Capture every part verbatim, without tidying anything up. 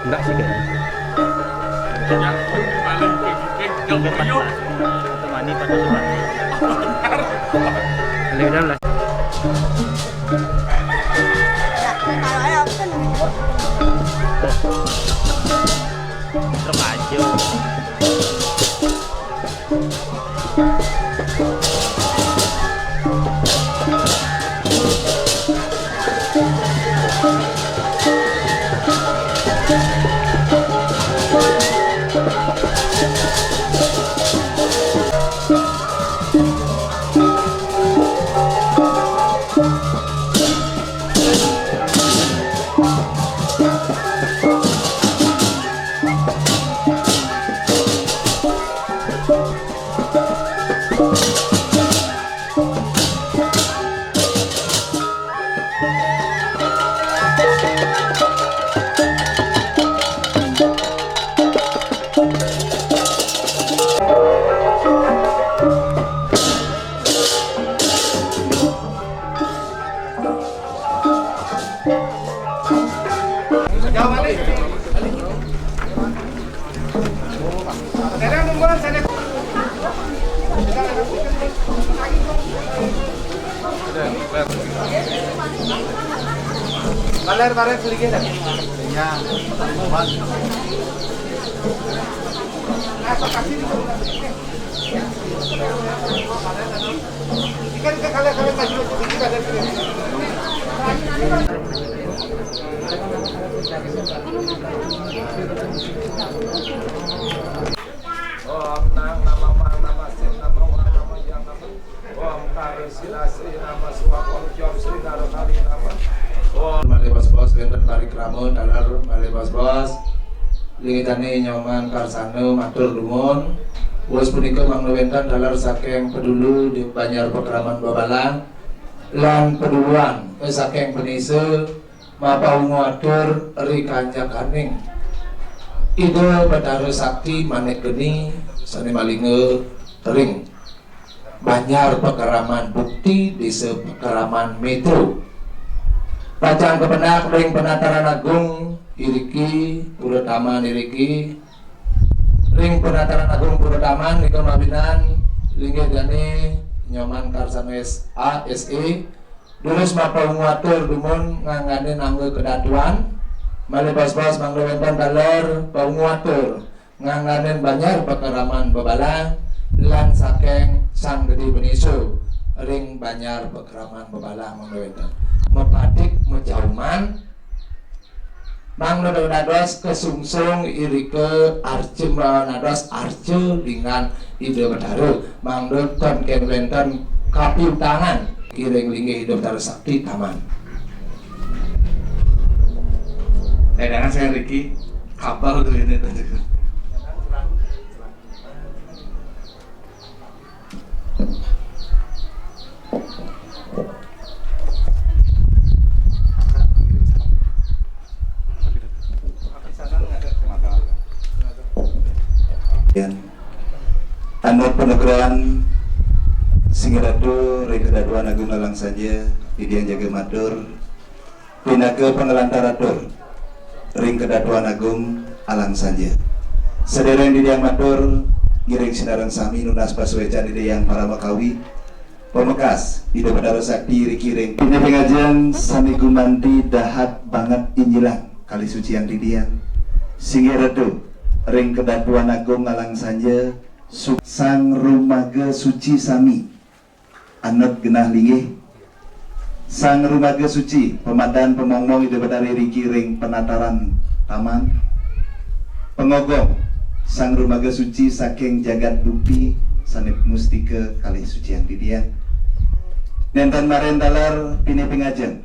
Enggak sih kayaknya. Yang balik ke Bukit, yang Priok. Atau Mani, Kota Tuban. Lebih dalam lah. Terpacu. Baler, baler, sedikit dah. Ya. Om nang nama mang nama sim nama wang nama yang nama. Om kari sila sri nama suap om jom sri naro kali nama. Om malih bos-bos wénten parikrama taler malih bos-bos. Linggih dané Nyoman Karsana matur nuwun. Wus punika mangda wénten taler saking Pedulu di Banjar Pakraman Bebalang lan Peduluan, eh, saking Penisa mapawungu atur ri kanjakaning Ida Betara Sakti Manik Geni sané malingga ring Banjar Pakraman Bukti, Désa Pakraman Metro. Pacang kapendak ring penataran agung iriki, Pura Taman iriki, ring penataran agung Pura Taman nika mawinan linggih dané Nyoman Karsana S A, S E, durus mapawungu atur dumun ngangganin angga kedatuan, malih bos-bos mangda wénten taler pawungu atur ngangganin Banjar Pakraman Bebalang lan saking Sang Gedé Penisa ring Banjar Pakraman Bebalang mangda wénten. Mapatik majauman mangda dados kasungsung irika arca, dados arca linggih Ida Betara, mangda ten kén wénten kapiutangan ring linggih Ida Betara Sakti Taman. Dadangan saya Riki, kapal tuh ini tadi. Yan. Anut panugrahan Singgih Ratu ring Kedatuan Agung Alang Sanja, titiang jaga matur, pinaka pangelantar atur ring Kedatuan Agung Alang Sanja. Sadéréng titiang matur, ngiring sinareng sami nunas pasuécan Ida Hyang Paramakawi, pamekas Ida Betara Sakti riki ring. Pinaka pangajeng sané gumanti dahat banget injilang kalih sucian titiang. Singgih Ratu, ring Kedatuan Agung Alang Sanja, su-, Sang Rumaga Suci sami. Anut genah linggih. Sang Rumaga Suci, pamadan pamongmong Ida Betara riki ring penataran taman. Pangogong, Sang Rumaga Suci saking jagat dupi sané mustika kalih sucian titiang. Nénten marain taler pinaka pangajeng,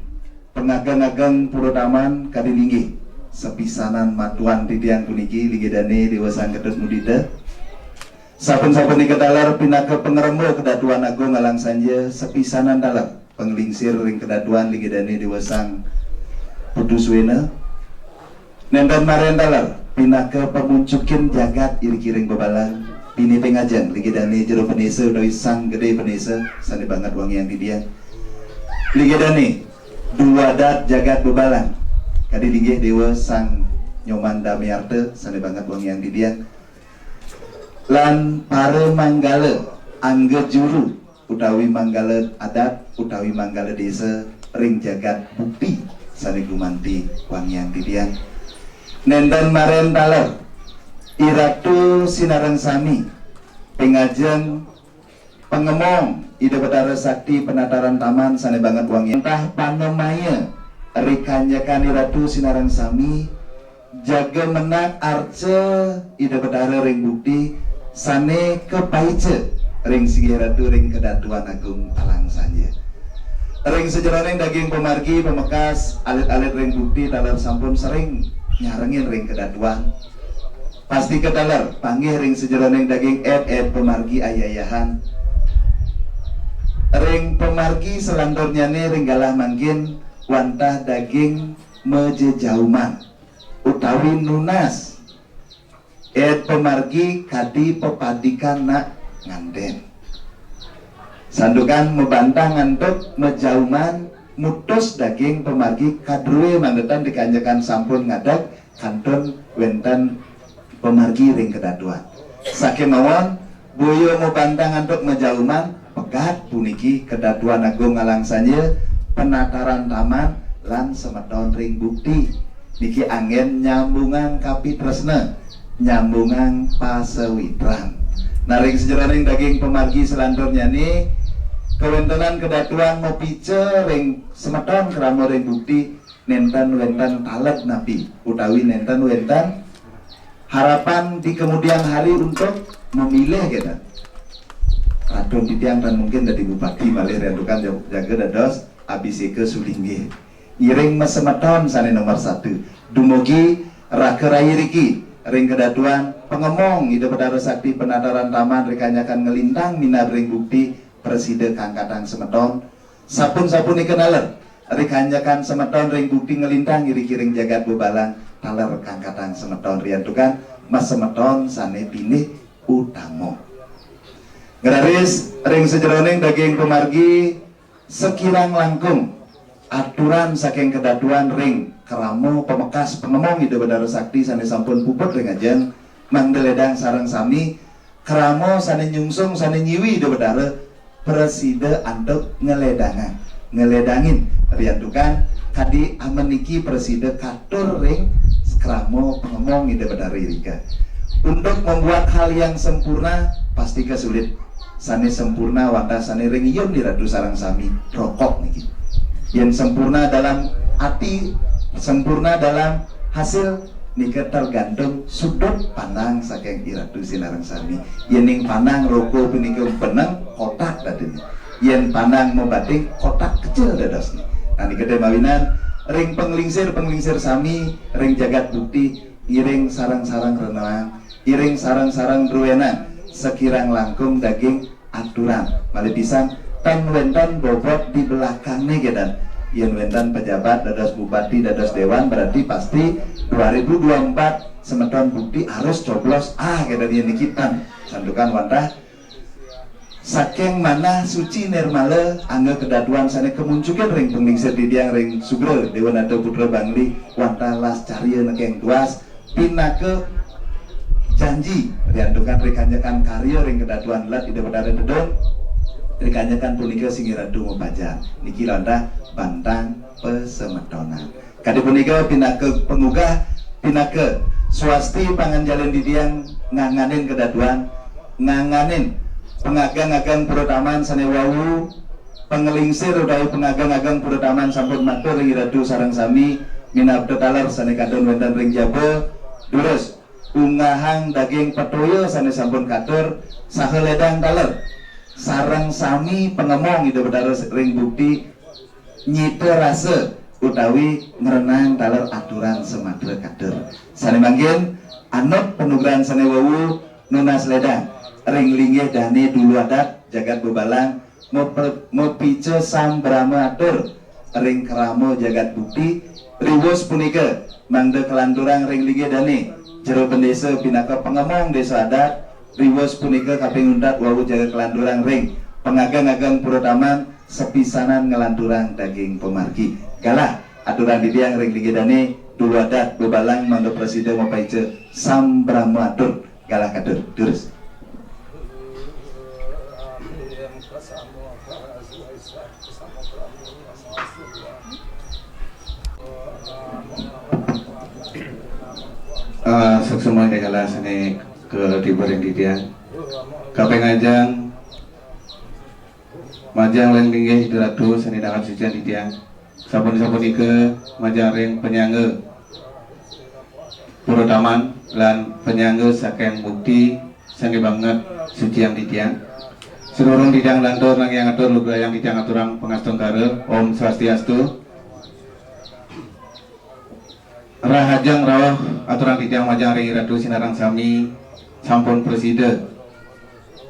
pangageng-ageng Pura Taman kadi linggih. Sapisanan matuan titiang puniki, linggih dané Déwa Sang Ketut Mudita. Sampun-sampun nika taler pinaka pangremba Kedatuan Agung Alang Sanja, sapisanan taler panglingsir ring kedatuan, linggih dané Déwa Sang Putu Suwéna. Nénten marain taler pinaka pamuncukin jagat iriki ring Bebalang, pinaka pangajeng, linggih dané Jero Penisa utawi Sang Gedé Penisa sané banget wangiang titiang. Linggih dané Dwadat jagat Bebalang, kadi linggih Déwa Sang Nyoman Damiarta, sané banget wangiang didiang. Lan para manggala angga juru utawi manggala adat utawi manggala désa ring jagat Bukti sané gumanti wangiang didiang. Nénten marén taler, Iratu sinareng sami pingajeng pangemong Ida Betara Sakti penataran taman sané banget wangiang. Tah panemaya rikanjekan Iratu sinareng sami jaga menak arca Ida Betara ring Bukti sané kapaica ring singgih Ratu ring Kedatuan Agung Alang Sanja. Ring sajeroning daging pamargi pamekas alit-alit ring Bukti taler sampun sering nyarengin ring Kedatuan. Pastika taler panggih ring sajeroning daging ed-ed pamargi ayayahan. Ring pamargi selanturnyané ring galah mangkin wantah daging majejauman utawi nunas ed pamargi kadi pepadikan nak ngantén. Santukan mabantang antuk majauman mutus daging pamargi kadrué mangda tan dikanjekan sampun ngadeg kantun wénten pamargi ring Kedatuan. Sakémawon boya mabantang antuk majauman pegat puniki Kedatuan Agung Alang Sanja, penataran taman lan semeton ring Bukti. Niki anggén nyambungang kapitresna, nyambungang pasawitran. Nah, ring sajeroning daging pamargi selanturnyané, kawéntenan Kedatuan mapica ring semeton krama ring Bukti nénten wénten taled napi utawi nénten wénten harapan di kemudian hari untuk memilih kita. Ratun titiang tan mungkin dadi bupati malih riantukan jag-, jaga dados abiseka sulinggih. Ngiring masemeton sané nomor satu. Dumugi raka rai riki ring Kedatuan pangemong Ida Betara Sakti penataran taman rikanjekan nglintang minab ring Bukti prasida kangkatang semeton. Sampun-sapunika naler rikanjekan semeton ring Bukti nglintang iriki ring jagat Bebalang taler kangkatang semeton riantukan masemeton sané pinih utama. Ngraris ring sajeroning daging pamargi sekirang langkung aturan saking Kedatuan ring krama pamekas pangemong Ida Betara Sakti sané sampun puput ring ajeng mangda ledang sareng sami krama sané nyungsung sané nyiwi Ida Betara prasida antuk ngledangang, ngledangin riantukan kadi ameniki prasida katur ring krama pangemong Ida Betara irika. Untuk membuat hal yang sempurna pastika sulit. Sané sempurna wantah sané ring yun Iratu sareng sami rokok niki. Yén sempurna dalam ati, sempurna dalam hasil nika tergantung sudut pandang saking Iratu sinareng sami. Yéning pandang roko punika beneng, kotak dadiné. Yén pandang mabating, kotak kecil dadosné. Nah, nika té mawinan ring panglingsir-panglingsir sami ring jagat Bukti, iring sareng-sareng renang, iring sareng-sareng druénang sekirang langkung daging aturan. Malih pisan, tan wénten bobot di belakangné, kédan. Yén wénten pejabat dados bupati, dados déwan, berarti pasti dua ribu dua empat semeton Bukti harus coblos A, kédan, yén niki tan. Santukan wantah saking manah suci nirmala angga Kedatuan sané kamuncukin ring panglingsir didiang ring sugra Déwanata Putra Bangli wantah las carya nekeng tuas pinaka janji riantukan rikanjekan karya ring Kedatuan Let Ida Betara Tedun, rikanjekan punika singgih Ratu mapajar. Niki wantah bantang pasemetonan. Kadi punika pinaka pangugah, pinaka swasti panganjalin didiang nganganin Kedatuan, nganganin pangageng-ageng pura taman sané wau, panglingsir utawi pangageng-ageng pura taman sampun matur ring Iratu sareng sami minab tetaler sané kadun wénten ring jaba, durus unggahang daging patoya sané sampun katur, saha ledang taler sareng sami pangemong Ida Betara ring Bukti nyita rasa utawi ngrenang taler aturan samatra katur. Sané mangkin anut panugrahan sané wau nunas ledang ring linggih dané dulu adat jagat Bebalang mape-, mapica sambrama atur ring krama jagat Bukti. Riwus punika mangda kalanturang ring linggih dané jero bendésa pinaka pangemong désa adat. Riwus punika kaping untat wau jaga kalanturang ring pangageng-ageng pura taman sapisanan nglanturang daging pamargi. Galah aturan didiang ring linggih dané Dulu adat bebalang mangga presiden mapaica sambrama atur galah katur. Terus. Ah, suksma ida galah sane katiba ring titiang. Kaping ajeng majeng ring linggih Ida Ratu sane dahat sucian titiang. Sampun-sampun ika majeng ring panyangga Purataman lan panyangga saking mukti sane banget sucian titiang. Sadurung titiang lantur nanging atur lugrayang titiang aturang pangastungkara. Om Swastiastu. Rahajeng rauh aturang titiang majeng ring Ratu sinareng sami sampun prasida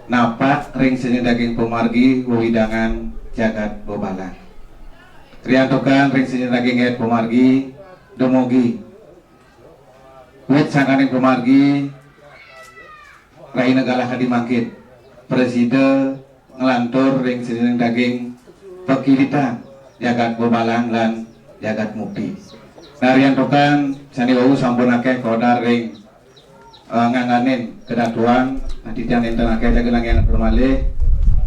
napak ring sini daging pamargi wewidangan jagat bebalang. Riantukan ring sini daging et pamargi dumugi wit sangkaning pamargi rahina galah kadi mangkin. Prasida nglantur ring sining daging pakilitan jagat bebalang lan jagat mukti. Nariantukan sane wau sampun akeh kaudar ring, eh, ngangganin kedatuan, nah, titiang nenten akeh jaga nanging atur malih.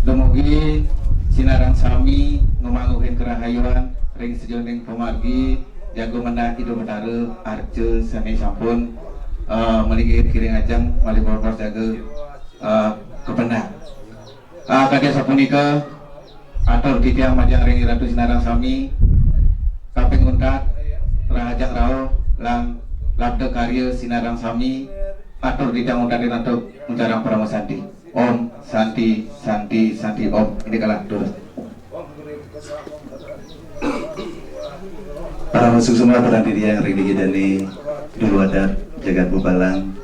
Dumugi sinareng sami ngamangguhin kerahayuan ring sajeroning pamargi jaga mendak Ida Betara arca sane sampun, eh, malinggih kiring ajeng malih bobos jaga, eh, kapendak. Ah, kadi sapunika, atur titiang majeng ring Ratu sinareng sami, kaping untat, rahajeng rauh, lan labda karya sinareng sami, atur titiang untatin antuk uncarang parama santi. Om Santi, Santi, Santi, Om. Ini kalah, terus. Parama suksma padanan titiang ring linggih dane dulu adat jagat bebalang.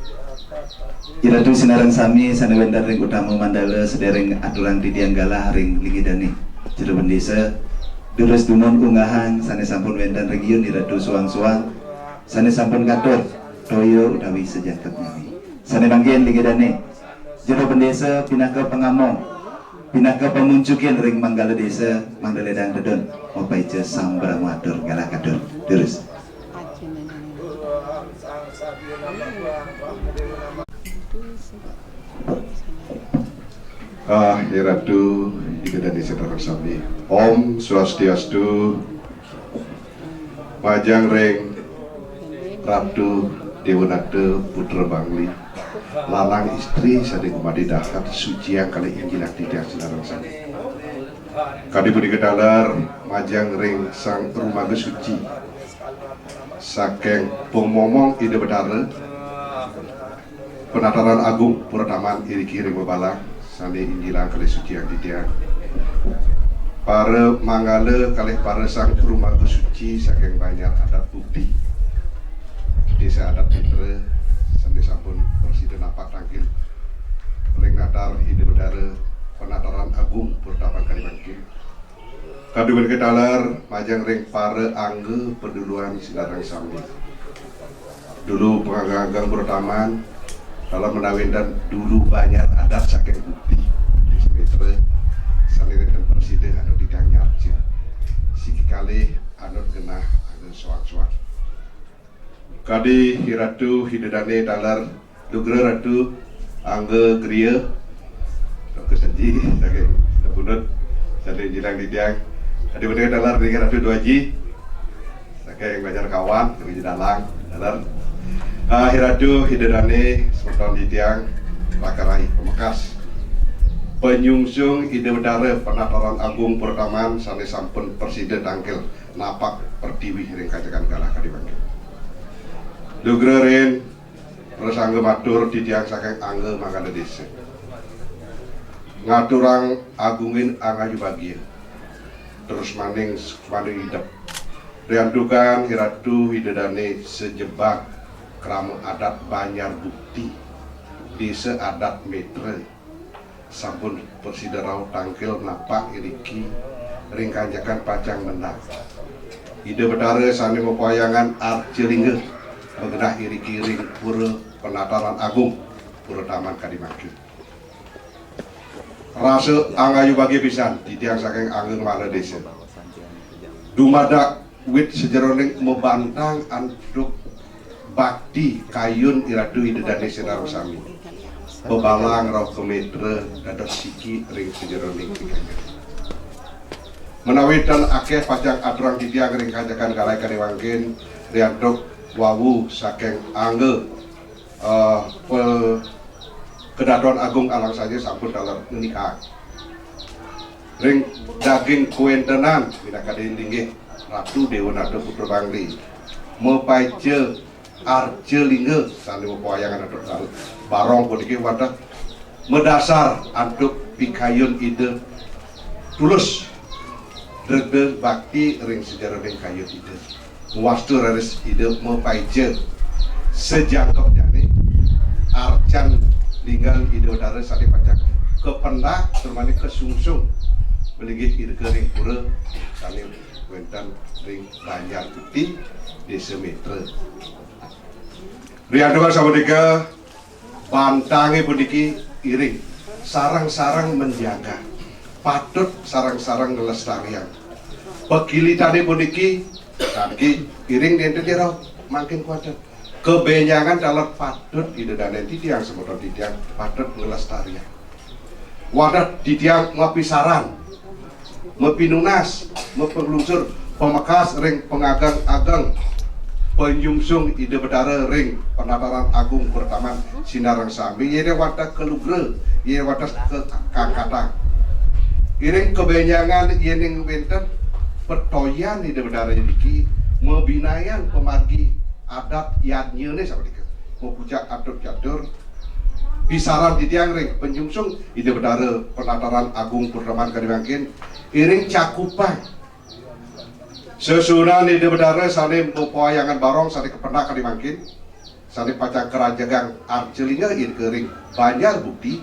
Ida Ratu sinareng sami sane wenten ring utama mandala sedereng aturang titiang galah ring linggih dane. Jero bendesa, durus dumun unggahang sane sampun wenten ring yun Ida Ratu suang-suang, sane sampun katur, toya utawi sajakepnyane. Sane mangkin linggih dane, jero bendesa pinaka pangamong, pinaka pamuncukin ring manggala desa, mangda ledang tedun, mapaica sambrama atur galah katur. Durus. Ah, Ida Ratu, Ida Dane sinareng sami. Om Swastiastu. Majeng ring Ratu Dewanata Putra Bangli, lanang istri sane gumadi dahat, suciang kalih injilang titiang sinareng sami. Kadi punika taler majeng ring Sang Rumaga Suci saking pamomong Ida Betara, Penataran Agung Purataman iriki ring bebalang sane injilang kalih suciang titiang. Para manggala kalih para Sang Rumaga Suci saking Banjar Adat Bukti, Desa Adat Mitra, sane sampun prasida napak tangkil ring natar Ida Betara Penataran Agung Purataman kadi mangkin. Kadi punika taler majeng ring para angga paduluan sinareng sami. Dulu pangangga-angga Purataman, taler menawi wenten dulu Banjar Adat saking Bukti, Desa Mitra, sane wenten prasida anut titiang nyarca. Siki kalih anut genah angga soang-soang. Kadi Ida Ratu, Ida Dane taler, lugra Ratu, angga griya, Ratu Seji, saking Bunut, sane injilang titiang. Kadi punika taler, Ida Ratu Dwaji, saking Banjar Kawan, saking Jedalang, taler. Ah, Ida Ratu, Ida Dane, semeton titiang, raka rai pamekas. Panyungsung Ida Betara Penataran Agung Purataman sane sampun prasida tangkil napak pertiwi ring kanjekan galah kadi mangkin. Lugra rin, prasangga matur titiang saking angga manggala desa. Ngaturang agungin angayu bagia. Terus maning, maning idep. Riantukan Ida Ratu Ida Dane sajebag krama adat Banjar Bukti, Desa Adat Mitra, sampun prasida rauh tangkil napak iriki ring kanjekan pacang mendak. Ida Betara sane mapayangan arca lingga magenah iriki ring Pura Penataran Agung, Purataman kadi mangkin. Rasa angayu bagia pisan titiang saking angga kepala desa. Dumadak Wit sajeroning mabantang antuk bakti kayun Iratu Ida Dane Sinareng Sami. Bebalang rauh ka metra dados siki ring sajeroning pikayun. Menawi ten akeh pacang aturang titiang ring kajakan kalih kadi mangkin, riantuk wau saking angga, eh, pe-, Kedatuan Agung Alang Sanya sampun taler ngenikang. Ring daging kawentenan minakadi linggih Ratu Dewa Nata Putra Bangli, mapaica arca lingga sane mapawayangan antuk barong puniki wantah madasar antuk pikayun Ida tulus dregda bakti ring sajeroning kayun Ida. Muastu raris Ida mapaica sajangkepnyane arcan linggan Ida Betara sane pacang kapendak tur mane kasungsung malinggih irika ring pura sane wenten ring Banjar Putih, Desa Metra. Riantukan sapunika, bantange puniki iring sareng-sareng menjaga, patut sareng-sareng nglestariang. Pakilitane puniki, nanging iring nenten jero mangkin kuaten. Kabenjangan taler patut Ida Dane titiang semeton titiang patut nglestariang. Wantah titiang mapisaran, mapinunas, mapanglungsur, pamekas ring pangageng-ageng, panyungsung Ida Betara ring Penataran Agung Purtaman Sinareng Sami, yene wantah kalugra, yene wantah kakangkatang. Iring kabenjangan yening wenten petoyan Ida Betara niki, mabinayan pamargi adat yadnyane sapunika. Mapucak atur catur, pisaran titiang ring panyungsung Ida Betara Penataran Agung Purtaman kadi mangkin, iring cakupang sesuunan Ida Betara sane mapawayangan barong sane kapendak kadi mangkin, sane pacang karajegang arca lingga irika ring Banjar Bukti,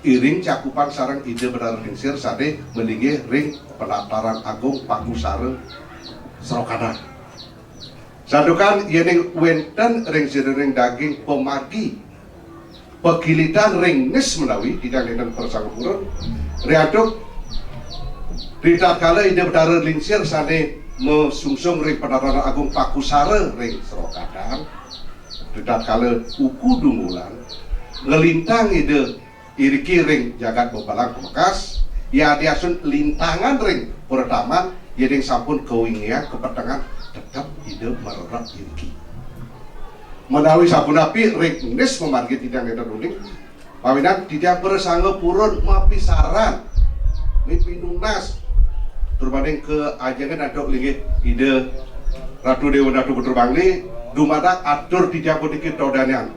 iring cakupang sareng Ida Betara Lingsir sane malinggih ring Penataran Agung Pakusara Serokadan. Santukan yening wenten ring sajeroning daging pamargi pakilitan ring nis menawi titiang nenten prasangga purun, riantuk ritatkala Ida Betara Lingsir sane masungsung ring Penataran Agung Pakusara ring Serokadan, ritatkala Uku Dunggulan nglintang Ida iriki ring jagat Bebalang pamekas, yadiastun lintangan ring pura taman, yening sampun kawingian kapetengan, tetep Ida marerep iriki. Menawi sapunapi ring nis pamargi titiang nenten uning, mawinan titiang prasangga purun mapisaran, mapinunas, tur banding kaajengan antuk linggih Ida Ratu Dewa Nata Putra Bangli, dumadak atur titiang puniki todanian.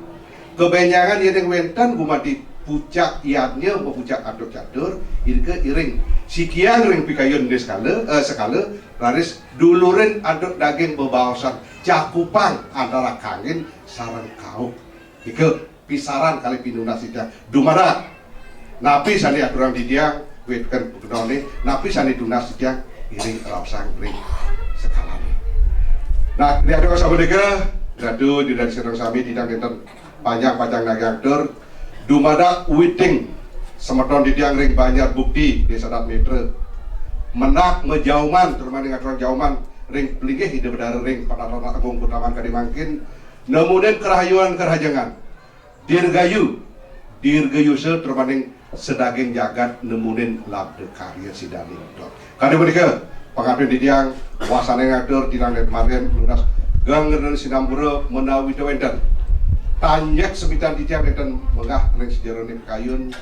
Kabenjangan yening wenten gumanti pucak yadnya, mapucak atur catur, irika iring sikiang ring pikayun niskala, eh, sekala, raris dulurin antuk daging bebaosan, cakupang antara kangin sareng kauh. Nika pisaran kalih pinunas titiang. Dumadak napi sane aturang titiang, wetken pagenone, napi sane tunas titiang, iring raosang ring sekalane. Nah, riantukan sapunika, Ratu Ida Dane Sinareng Sami, titiang nenten panjang pacang nagih atur, dumadak witing semeton titiang ring Banjar Bukti, Desa Adat Metra, mendak majauman, tur mangda ngaturang jauman ring palinggih Ida Betara ring Penataran Agung Purtaman kadi mangkin, nemunin karahayuan karahajengan. Dirgayu, dirgayusa tur mangda sadaging jagat nemunin labda karya sidaning dot. Kadi punika, pangaptin titiang, wasane ngatur titiang nenten mangkin nunas geng ring sinampura menawi wenten. Tanjek semitan titiang nenten menggah ring sajeroning kayun,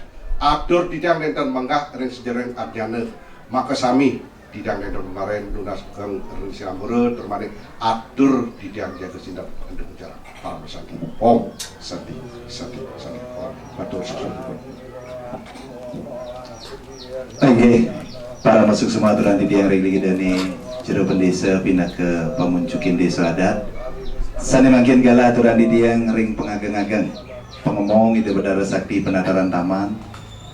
atur titiang nenten menggah ring sajeroning adnyana. Makasami titiang nenten mangkin nunas geng ring sinampura, tur mangda atur titiang jaga sineb antuk acara parama santi. Om Santi, Santi, Santi. Om. Matur suksma. Inggih, parama suksma aturan titiang ring Ida Dane Jero Bendesa pinaka pamuncukin desa adat. Sane mangkin galah aturan titiang ring pangageng-ageng, pangemong Ida Betara Sakti Penataran Taman.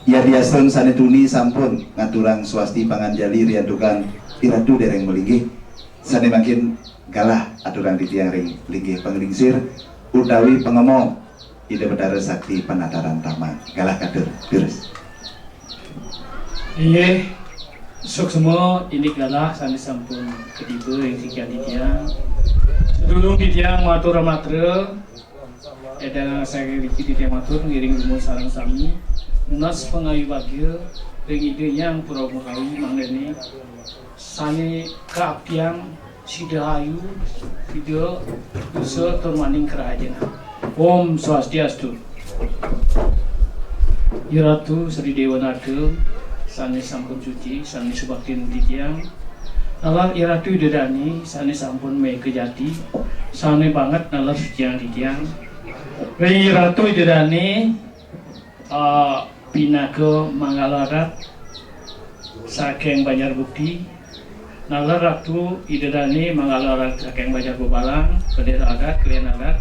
Yadiastun sane tuni sampun ngaturang swasti panganjali riantukan Iratu dereng malinggih, sane mangkin galah aturan titiang ring linggih panglingsir utawi pangemong Ida Betara Sakti Penataran Taman. Galah katur, terus. Inggih, Suksma indik galah sané sampun katiba ring sikian titiang. Sadurung titiang matur matra, édang saking riki titiang matur ngiring dumun sareng sami. Nunas pangayubagia ring Ida Hyang Purwa Makawi mangdané sané kaaptiang sida ayu, sida dusa tur maning karahajengan. Om Swastiastu. Iratu Sri Dewa Nata sané sampun suci, sané subaktin titiang. Nalar Iratu Ida Dané sané sampun mega jati, sané banget nalar suciang titiang. Ring Iratu Ida Dané, ah, pinaka manggala adat saking Banjar Bukti. Nalar Ratu Ida Dané manggala adat saking Banjar Bebalang, bendera adat, kelian adat.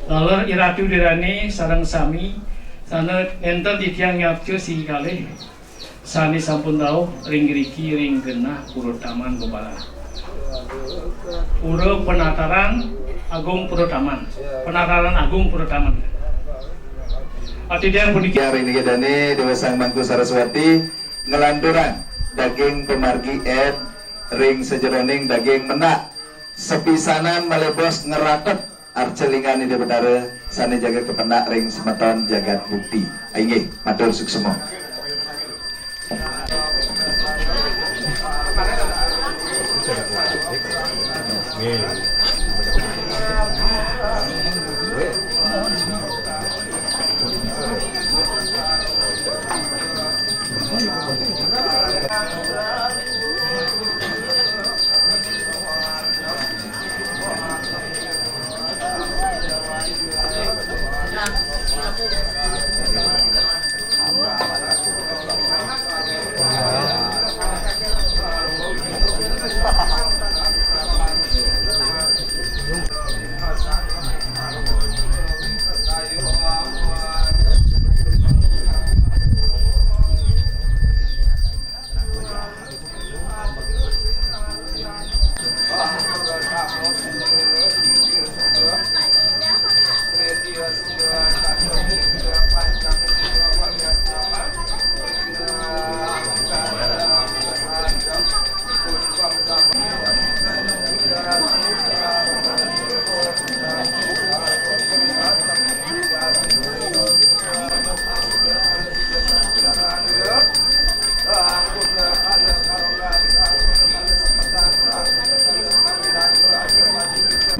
Nalar Iratu Ida Dané sareng sami sané nénten titiang nyapta siki kalih sané sampun rauh ring riki ring genah Pura Taman Bebalang. Pura Penataran Agung Pura Taman. Penataran Agung Pura Taman. Ati dia puniki. Ring Ida Dané Déwa Sang Mangku Saraswati nglanturang daging pamargi ed ring sajeroning daging menak sapisanan malebos ngratep arca linggan Ida Betara sané jaga kapendak ring semeton jagat bukti. Inggih, matur suksma.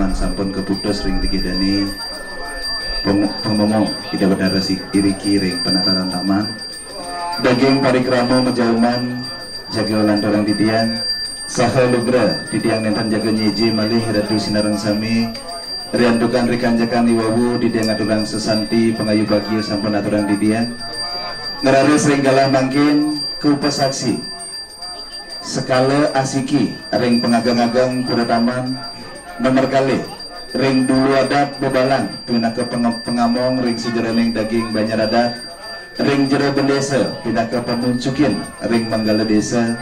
Man sampun kaputus ring tiga dane peng-, pengomong Ida Betara si-, iriki ring penataran taman. Daging parikrama majauman jaga lanturang titiang. Saha lugra titiang nenten jaga nyeje malih Ratu sinareng sami. Riantukan rikanjekan iwawu titiang aturang sesanti pangayobagia sampun aturang titiang. Ngraris ring galah mangkin kaupasaksi sekala asiki ring pangageng-ageng Pura Taman. Nomor kalih ring Dulu Adat Bebalang pinaka pang-, pangamong ring sajeroning daging banjar adat. Ring Jero Bendesa pinaka pamuncukin ring Manggala Desa.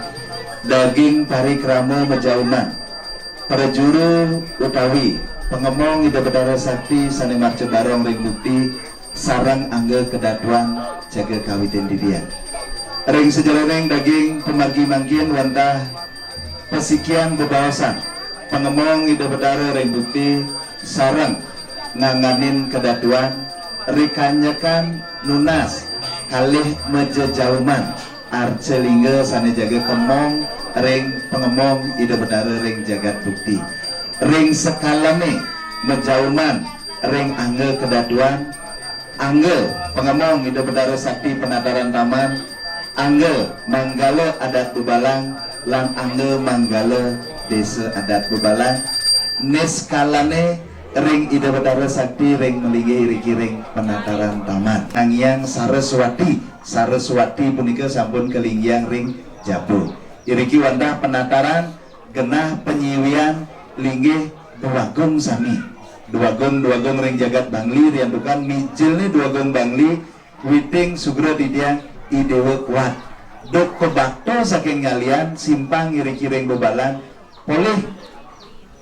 Daging parikrama majauman prajuru utawi pangemong Ida Betara Sakti sane marca barong ring bukti sareng angga kedatuan jaga kawitin titiang. Ring sajeroning daging pamargi mangkin wantah pasikian bebaosan pangemong Ida Betara ring bukti sareng nganganin kedatuan rikanjekan nunas kalih majejauman arca lingga sane jaga kemong ring pangemong Ida Betara ring jagat bukti. Ring sekalane majauman ring angga kedatuan, angga pangemong Ida Betara Sakti penataran taman, angga manggala adat Bebalang, lan angga manggala desa adat Bebalang, niskalane ring Ida Betara Sakti ring malinggih iriki ring penataran taman. Nanging Saraswati, Saraswati punika sampun kalinggihan ring jaba. Iriki wantah penataran genah panyiwian linggih Dwagung sami. Dwagung-dwagung ring jagat Bangli, riantukan mijilne Dwagung Bangli, witing sugra titiang I Dewa Kuat. Duk pabakta saking Nyalian, simpang iriki ring Bebalang, polih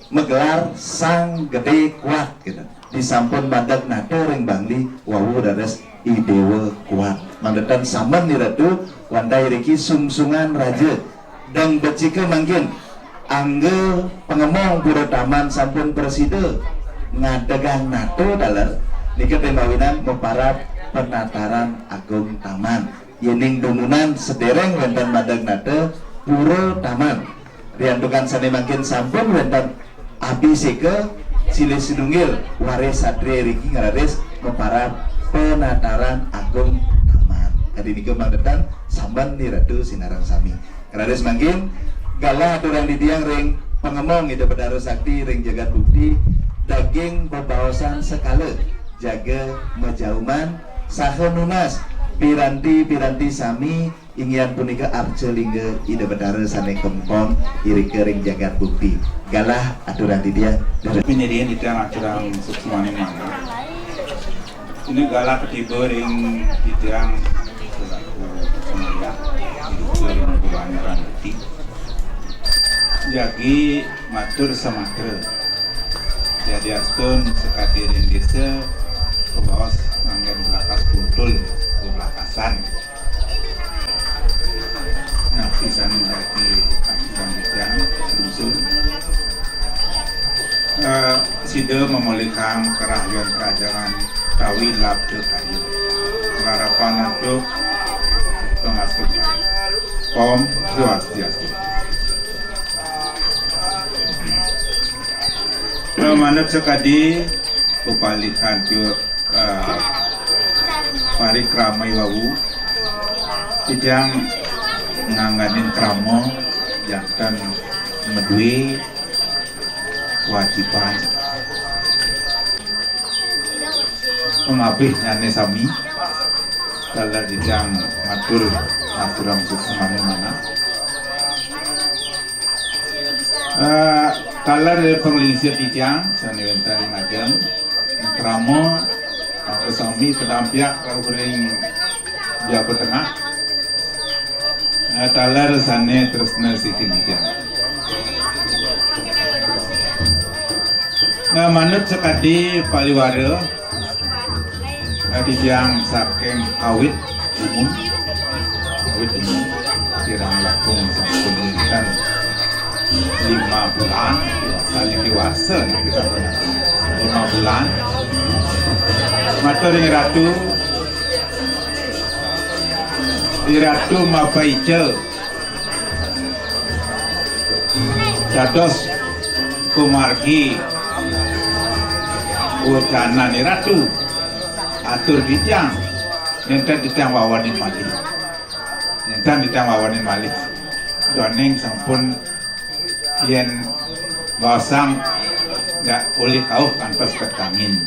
magelar Sang Gede Kuat, gitu. Disampun madeg nata ring Bangli, wau dados I Dewa Kuat. Mandetan samen iratu, wantah iriki sungsungan raja Dang becika mangkin, angga pangemong Pura Taman sampun prasida ngadegang nata taler, nika ten mawinan maparab penataran agung taman. Yening dumunan sedereng wenten madeg nata Pura Taman. Riantukan sane mangkin sampun wenten abhiseka silih sinunggil waris satria riki ngraris maparab penataran agung taman. Kadi nika mangdetan samban Ni Ratu sinareng sami. Raris mangkin, galah aturang titiang ring pangemong Ida Betara Sakti ring jagat Bukti, daging bebaosan sekala, jaga majauman, saha nunas piranti-piranti sami, inggih punika arca lingga Ida Betara sane kempon irika ring jagat Bukti. Galah aturang titiang. Pinirian titiang aturang suksmaning manah. Ini galah katiba ring titiang selaku pemilihan ring Bulan Rangkiti. Jagi matur samatra. Yadiastun sakadi ring desa, kabaos nganggen belakas kuntul, bebelakasan. Napi sane dadi kakiran titiang, Samsul? Eh, sida mamolihang karahayuan karajanan tawi labda karya. Larapan antuk pangasuh. Om Swastiastu. Eh, manut sakadi pepalihan, eh, parikrama iwau, titiang ngangganin krama janten madue kewajiban pangabihnyane sami. Taler titiang matur, maturang suksmaning manah. Eh, taler panglingsir titiang sane wenten ring ajeng krama, eh, sami padampiak rauh ring jaba tengah. Eh, taler sane tresna sihin titiang. Nah, manut sakadi pariwara, eh, titiang saking Awit Umum, Awit Umum, kirang langkung sampun wenten lima bulan, saking warsa niki sampun lima bulan. Matur ring Ratu, Ri Ratu mapaica dados kumargi wecanan Ri Ratu. Atur titiang, nenten titiang wawanin malih. Nenten titiang wawanin malih. Duaning sampun yen basang, ya, uli kauh ngantos ka tangin,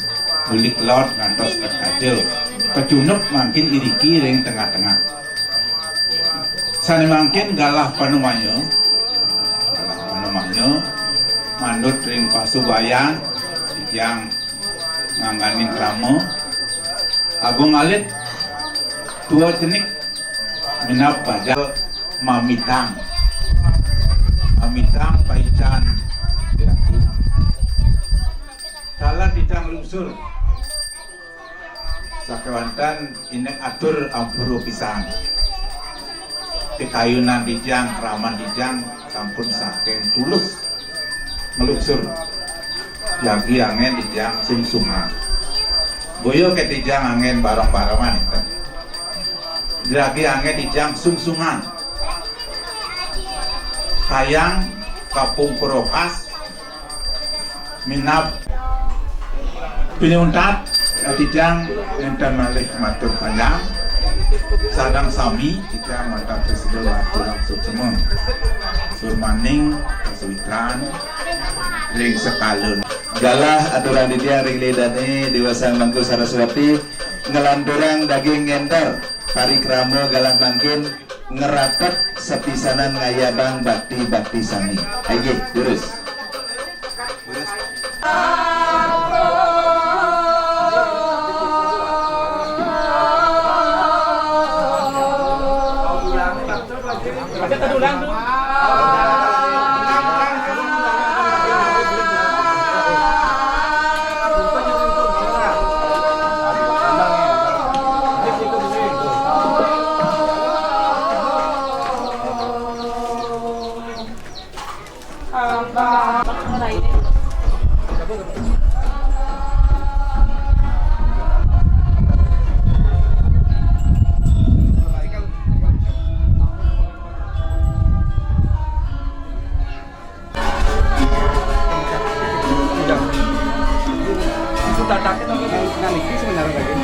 uli kelod ngantos ka kaja. Pacunduk mangkin iriki ring tengah-tengah. Sane mangkin galah panumaya, galah panumaya, manut ring pasubayan, titiang ngangganin krama, agung alit, tua cenik, minab bajang, mamitang, mamitang paican, taler titiang lungsur. Sakewanten indik atur ampura pisan. Pikayunan titiang, kraman titiang sampun saking tulus nglungsur. Jagi anggen titiang sungsungan. Boya ké titiang anggen bareng-barengan, enten. Jagi anggen titiang sungsungan. Kayang kapungkur rokas, minab pinih untat, titiang nenten malih matur panjang. Sareng sami titiang wantah prasida aturang suksma. Surmaning pasuitran ring sekala. Galah aturang titiang ring Ida Dané Déwa Sang Mangku Saraswati, nglanturang daging ngénter parikrama galah mangkin, ngratep sapisanan ngayabang bakti-bakti sami. Inggih, durus. Niki sebenarnya lagi.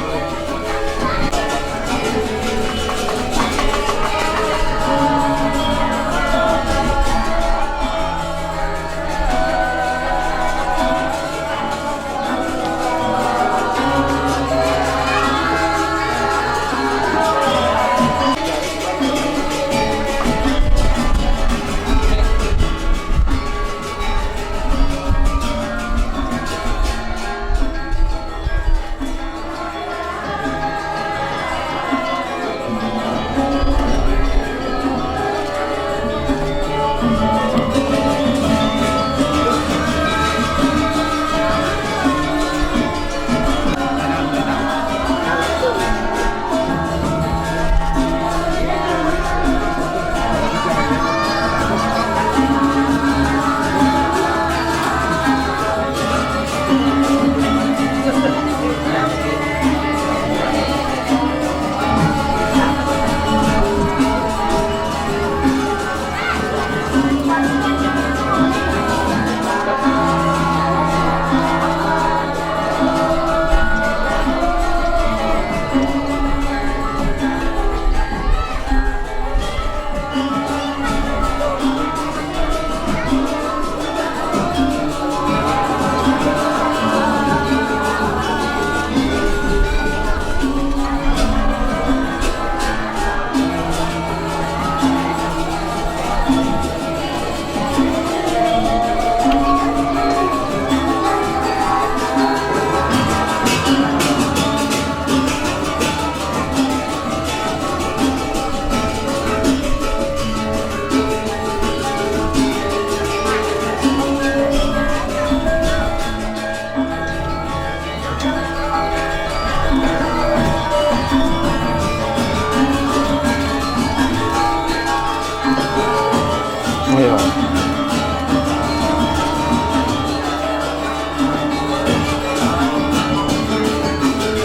Iya.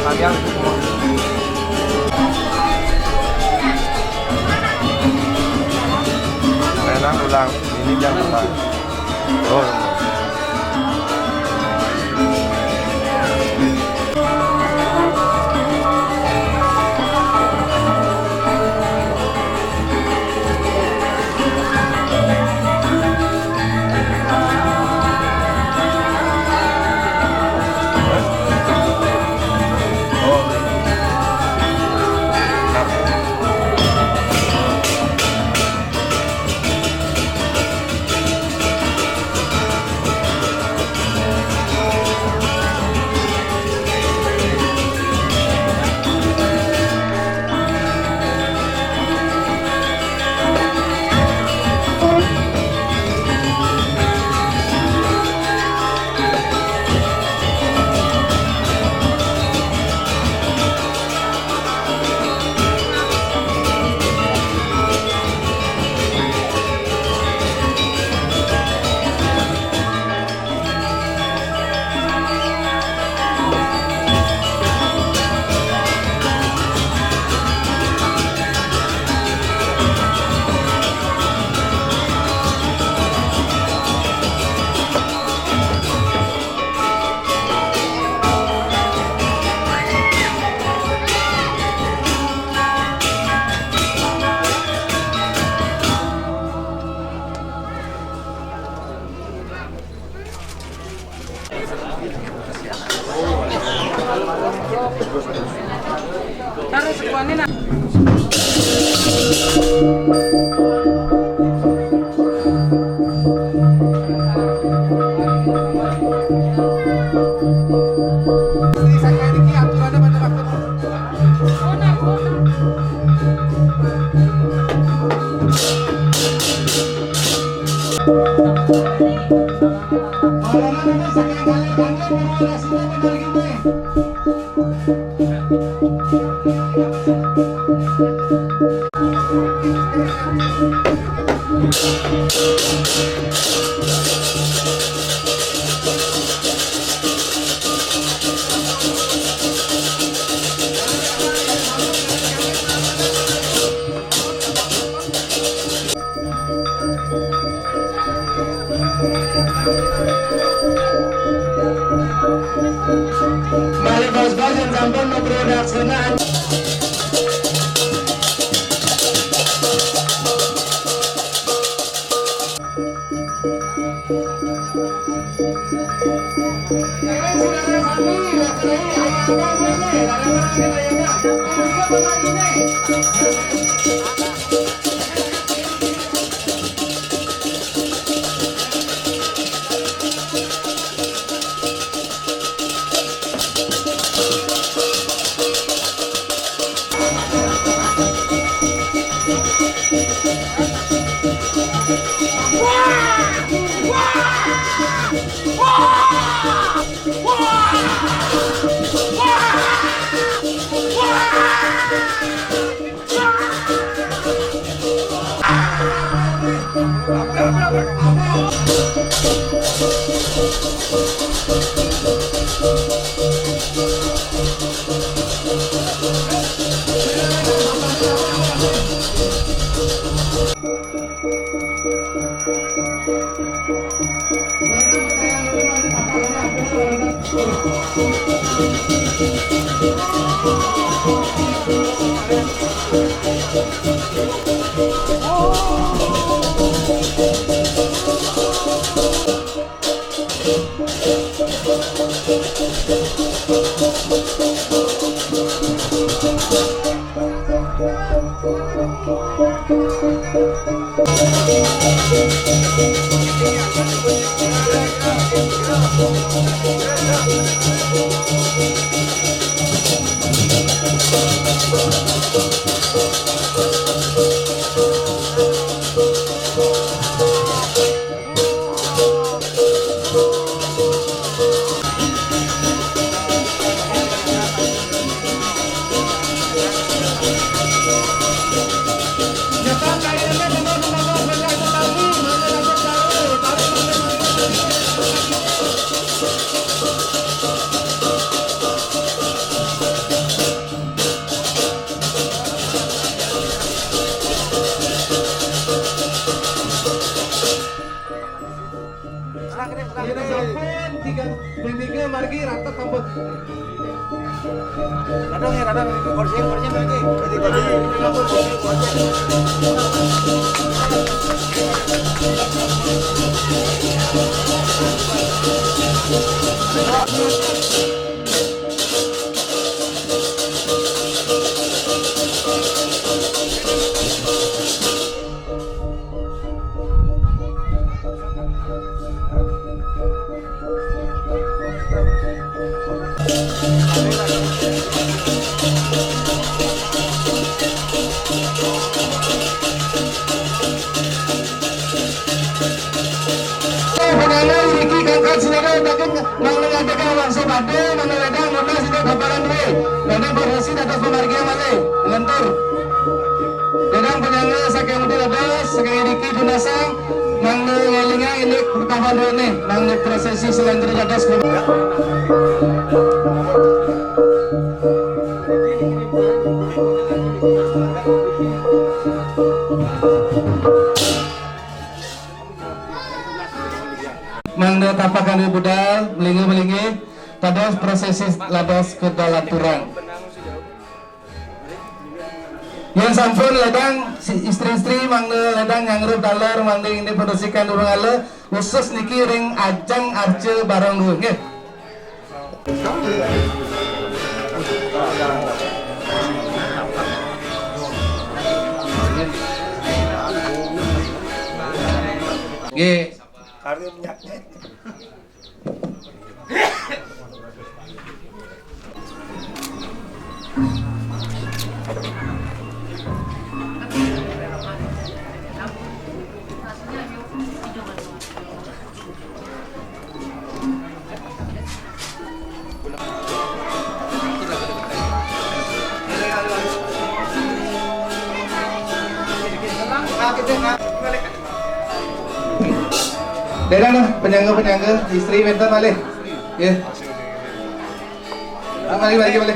Panjang. Enak ulang. Ini jangan lupa. Oh. Balik, bos, bos, Sampun maprodaksinaan. Kita sampun tiga minggu margi rata sampun. Radang ya, radang. Korsi, korsi lagi. Korsi, korsi. Korsi, korsi. Penyanyi Riki Kangkan, silakan, mangga ngadeg langsung badhe, mangga ledang nunas itu gambaran duwe. Ledang berhasil atas pemargian malih, lentur. Ledang penyanyi saking Mudi Ledos, saking Riki Junasang, mangga ngelinga ini pertapan duwe nih, mangga prosesi selanjutnya dados. Mangda tapak kami budal, melingi-melingi, dados prosesi lados kedalanturang. Yen sampun ledang, si istri-istri mangda ledang nyangrup taler, mangda ini produksikan durung ale, khusus niki ring ajeng arca bareng duwuh, nggih. Nggih. Karya minyak. Daerah lah, penyangga-penyangga, istri wénten malih. Nggih. Ah, mari, mari, mari.